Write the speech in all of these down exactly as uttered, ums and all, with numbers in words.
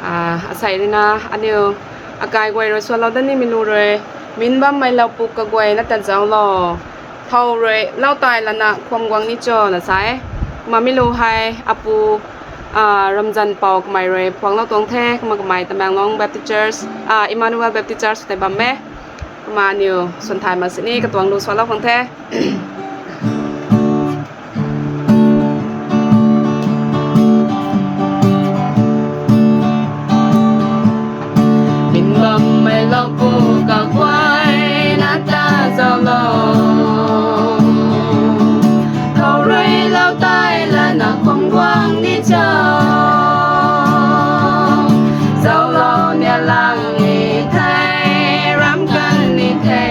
Asei ruina aniu akai guay rui suanlou dat nimei lu rui, min bammei lau puk kaguayna ta zauclou, thow rui lau tai lana kham guang ni cho na sa e. Kumna mi lu hei apu Ramzan Pou kamei rui phuanglou tuang the. Kumna kamei Tamenglong Baptist Church, Emmanuel Baptist Church tei bam e. Kumna aniu suan thay mak sini katuang lu suanlou khang the. Min bammei lau puk kaguayna ta zauclou, thow rui lau tai lana kham guang ni cho. Zauclou, nialang ni the, ramh kan ni the.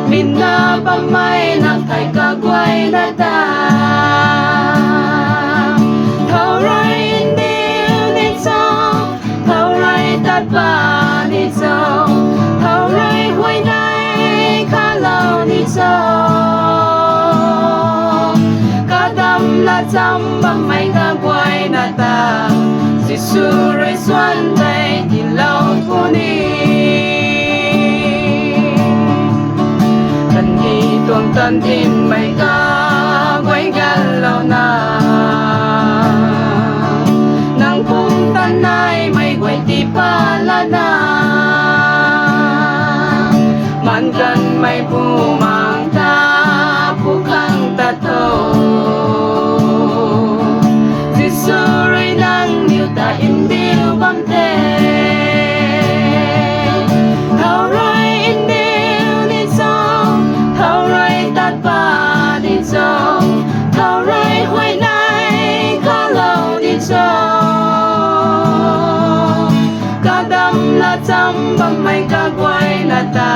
Min na bammei nak thei kaguayna ta, thow rui ndiu ni cho, thow rui tat pat ni cho, thow rui huayney khalou ni cho. Kadam lacham bammei kaguayna ta Jisu rui suan tei tiilou puni. Kandih tuang tan dinmei kaguay ganlouna, nang pumtan naimei guay tii pat lana, maan kanmei bumaeng ta phu khang tat tho. Jisu rui nangniw ta ndiu bam the. Thow rui ndiu ni cho, thow rui tat pat ni cho, thow rui huayney khalou ni cho. Kadam lacham bammei kaguayna ta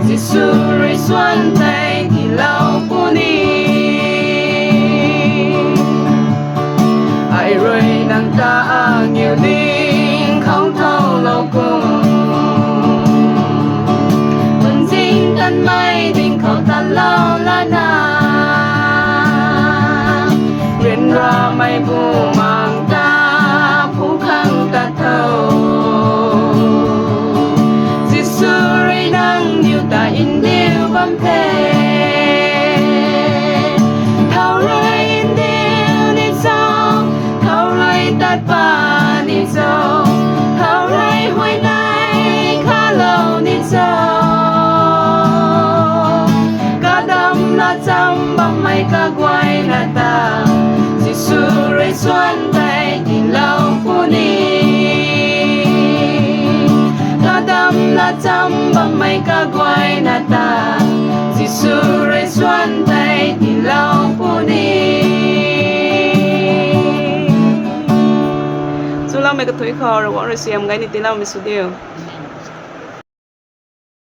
Jisu rui suan tei tiilou puni. Ai rui nang ta aniu ding khou thoulou kum, puanzing tanmei ding khou tatlou lana, ryanramei bumaeng ta phu khang tat tho. Jisu rui nangniw ta ndiu bam the. Thow rui ndiu ni cho, thow rui tat pat ni cho, thow rui huayney khalou ni cho. Kadam lacham bammei kaguayna ta Jisu rui suan tei tiilou puni. Kadam lacham bammei kaguayna ta Jisu rui suan tei tiilou puni. Chuloumei kathuic khou Ravguangc rui siam gay ni tiiloumei sw diu.